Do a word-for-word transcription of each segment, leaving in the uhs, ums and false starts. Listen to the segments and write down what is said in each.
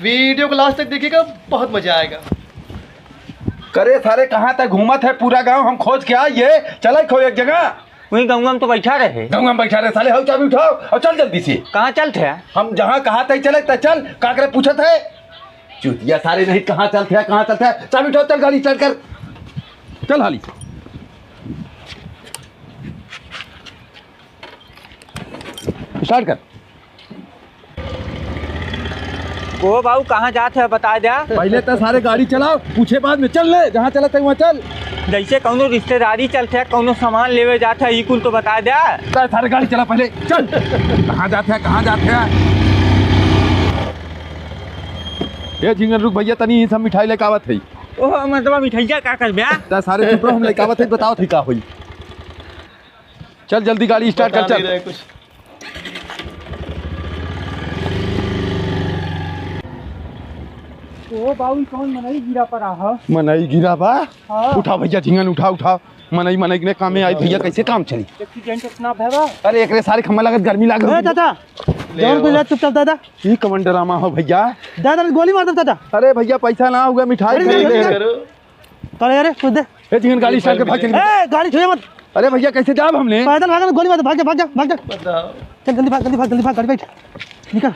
वीडियो को लास्ट तक देखिएगा, बहुत मजा आएगा। करे सारे, कहाँ तक घूमत है पूरा गांव, हम खोज के आए, ये चले खो एक जगह। वही गंगा में तो बैठा रहे। गंगा में बैठा रहे साले, हऊ चाबी उठाओ और चल जल्दी से। कहाँ चलत है? हम जहाँ कहा तई चले, तई चल, का करे पूछत है? चूतिया सारे नहीं, कहाँ चलत है, कहाँ चलत है? चाबी उठाओ, चल गाड़ी स्टार्ट कर, चल हाली। स्टार्ट कर। ओ बाबू, कहाँ जात है, बता द्या। पहिले त सारे गाड़ी चलाओ, पूछे बाद में। चल ले, जहाँ चलत है वहाँ चल। जैसे कौनो रिश्तेदारी चलत है, कौनो सामान लेवे जात है, ई कुल तो बता द्या। त सारे गाड़ी चला पहिले, चल। कहाँ जात है, कहाँ जात है? ए झिंगन रुक भैया, तनी ई सब मिठाई लेके आवत है। ओह, मतलब मिठाइया का करबे? त सारे चुप रहो, हम लेके आवत है, बताओ थी का होई। चल जल्दी गाड़ी स्टार्ट कर, बता चल। नहीं रहे कुछ। ओ बाबू, ई कौन मनई गिरा पड़ा ह? मनई गिरा बा? हाँ। उठाओ भैया, झिंगन उठाओ, उठाओ। मनई, मनई के कामे आई भैया, कैसे काम चली? एक्सीडेंट इतना भय बा? अरे एकरे सारे खम्मा लागत गर्मी लागत। ए दादा, ले जौन आओ। कुछ चुपचाप दादा। ई कौन ड्रामा हो भैया? दादा गोली मार दे दादा। अरे भैया पैसा ना हुआ, मिठाई अरे, खरीदे अरे, हैं। करो। चल यार, कुछ दे। ए, जिंगन गाड़ी स्टार्ट कर, भाग, चल। ए, गाड़ी छुए मत। अरे भैया, कैसे जाब हमने? पैदल भाग, गोली मार, भाग जा, भाग जा, भाग जा। बताओ। चल, जल्दी भाग, जल्दी भाग, जल्दी भाग, गाड़ी बैठ। निकल।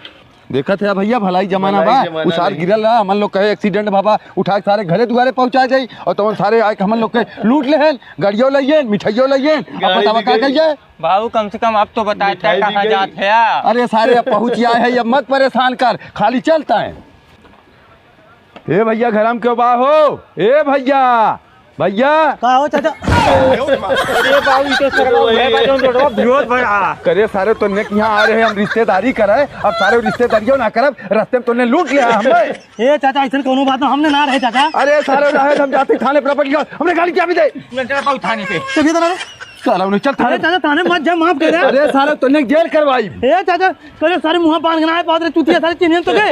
देखत है भैया, भलाई जमाना भलाई बा। जमाना उ सार नहीं। गिरल रहा, हमन लोग कहे एक्सीडेंट भवा, उठा के सारे घरे दुआरे पहुंचा जाई, और तवन सारे आके हमन लोग के लूट लेहेन, गाड़ियों लइयेन, मिठाइयों लइयेन। अब गाड़ी बतावा भी का गई। कहिए? बाबू, कम से कम अब तो बता, मिठाई भी कहाँ गई। जात है? अरे सारे, अब पहुंच आए हैं, अब मत परेशान कर, खाली चलता है। ए भैया, घर में क्यों बा हो? ए भैया, भैया। का हो चाचा? अरे बाबू, ई तो सरवा उहे बा, जौन रोडवा भिरोत भरा। करे सारे, तोने के यहाँ आ रहे हम रिश्तेदारी करे, अब सारे रिश्तेदारियों ना करब, रास्ते में तोने लूट लिया हमें। ए चाचा, ऐसन कौनो बात ना, हमने ना रहे चाचा। अरे सारे, रहे हम जाते थाने पर पड़ गया, हमने गाड़ी क्या भी दे। मैं चला पाऊ थाने पे। चलिए तो ना। साला उन्हें चल अरे थाने। चाचा, थाने मत जा, माफ कर दे। अरे सारे, तोने जेल करवाई। ए चाचा, करे सारे मुँह बांध के ना आए, बात रे चूतिया, सारे चिन्हे तो गए।